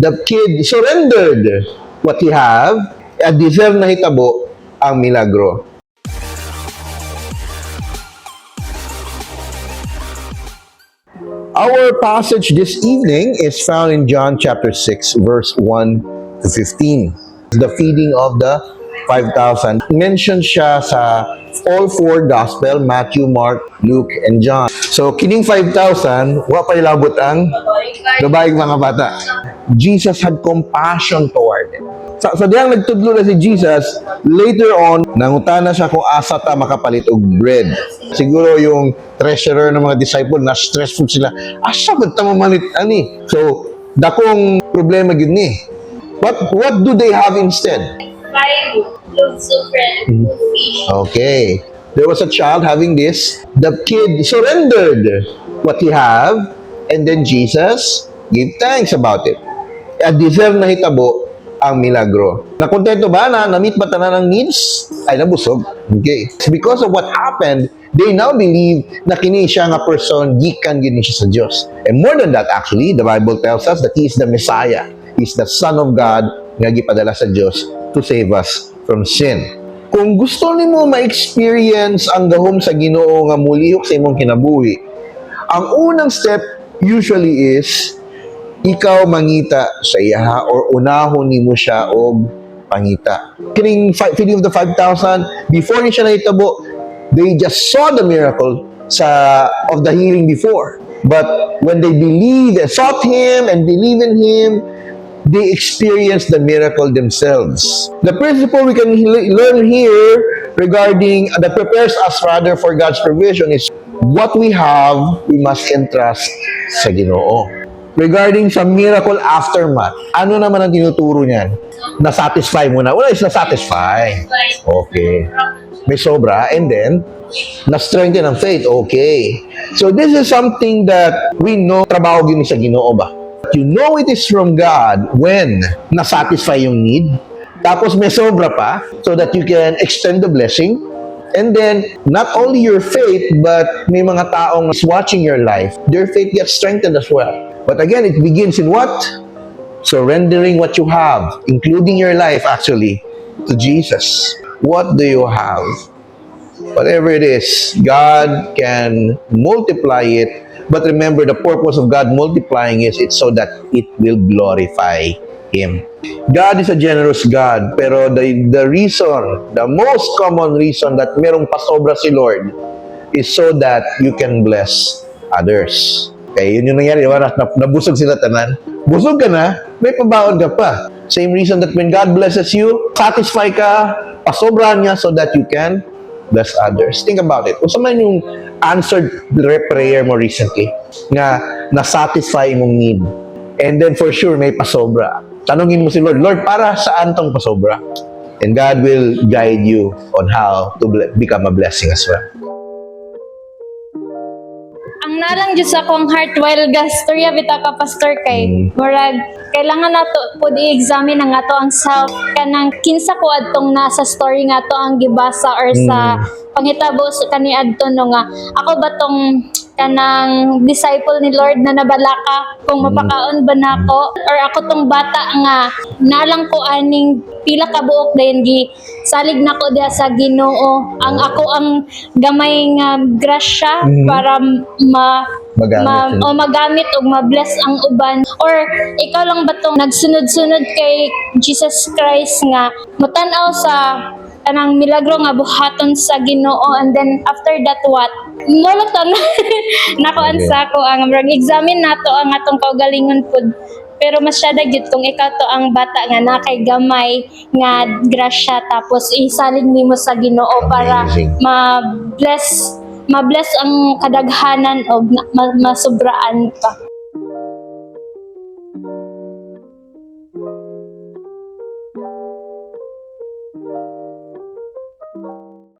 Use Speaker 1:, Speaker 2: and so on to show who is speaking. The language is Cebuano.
Speaker 1: The kid surrendered what he have at deserve na hitabo ang milagro. Our passage this evening is found in John chapter 6, verse 1 to 15. The feeding of the 5,000. Mentioned siya sa all four gospel, Matthew, Mark, Luke, and John. So, kining 5,000, wa pa ilabot ang babaeng mga bata. Jesus had compassion toward them. Sa diyang nagtudlo na si Jesus, later on, nangutana siya kung asa ta makapalit og bread. Siguro yung treasurer ng mga disciple, na stressful sila. Asa ba ta mamalit ani? So, dakong problema gyud ni. What do they have instead?
Speaker 2: Five loaves of bread and two fish.
Speaker 1: Okay. There was a child having this. The kid surrendered what he have, and then Jesus gave thanks about it. At deserve na hitabo ang milagro. Nakontento ba na na-meet ba tanan ang needs? Ay, nabusog. Okay. Because of what happened, they now believe na kini siya nga person gikan gini siya sa Dios. And more than that, actually, the Bible tells us that he is the Messiah. He is the Son of God nga gipadala sa Dios to save us from sin. Kung gusto nimo ma-experience ang gahom sa Ginoo nga mulihok sa imong kinabuhi, ang unang step usually is ikaw mangita sa iyaha or unahon nimo siya og pangita. Kining feeding of the 5,000, before ni siya nahitabo, they just saw the miracle sa of the healing before. But when they believed and sought Him and believe in Him, they experienced the miracle themselves. The principle we can learn here regarding that prepares us rather for God's provision is what we have, we must entrust sa Ginoo. Regarding sa miracle aftermath, ano naman ang tinuturo niyan? Na-satisfy mo na. Wala, is na-satisfy. Okay. May sobra. And then, na-strengthen ang faith. Okay. So, this is something that we know trabaho gini sa Ginoo ba? You know it is from God when na-satisfy yung need. Tapos may sobra pa so that you can extend the blessing. And then, not only your faith, but may mga taong is watching your life. Their faith gets strengthened as well. But again, it begins in what? Surrendering what you have, including your life actually, to Jesus. What do you have? Whatever it is, God can multiply it. But remember, the purpose of God multiplying is it's so that it will glorify Him. God is a generous God, pero the reason, the most common reason that merong pasobra si Lord is so that you can bless others. Okay, yun yung nangyari, di ba? Nabusog sila tanan. Busog ka na, may pabaon ka pa. Same reason that when God blesses you, satisfy ka, pasobrahan niya so that you can bless others. Think about it. Unsa man yung answered prayer mo recently nga na-satisfy imong need. And then for sure, may pasobra. Tanungin mo si Lord, "Lord, para saan tong pasobra?" And God will guide you on how to become a blessing as well.
Speaker 2: Ang nalang jud sa akong heart while gastorya bitaw ka, Pastor, kay murag kailangan nato pud i-examine ang ato ang self, kanang kinsa ko adtong nasa story nga ato ang gibasa or sa panghitabo sa kaniadto, no, nga ako ba tong kanang disciple ni Lord na nabalaka kung mapakaon ba nako, or ako tong bata nga nalang ko aning pila ka buok, dayon gi salig nako diha sa Ginoo ang ako ang gamay nga grasya para ma
Speaker 1: Magamit
Speaker 2: ma,
Speaker 1: yun.
Speaker 2: O magamit og ma-bless ang uban, or ikaw lang ba tong nagsunod-sunod kay Jesus Christ nga motan-aw sa kanang milagro nga buhaton sa Ginoo, and then after that, what mo lang tang nakuan sa ako ang murag examine nato ang atong kaugalingon pud. Pero masyada gyud kung ikaw to ang bata nga na kay gamay nga grasya, tapos isalig nimo sa Ginoo para
Speaker 1: Amazing.
Speaker 2: ma-bless ang kadaghanan og masubraan pa.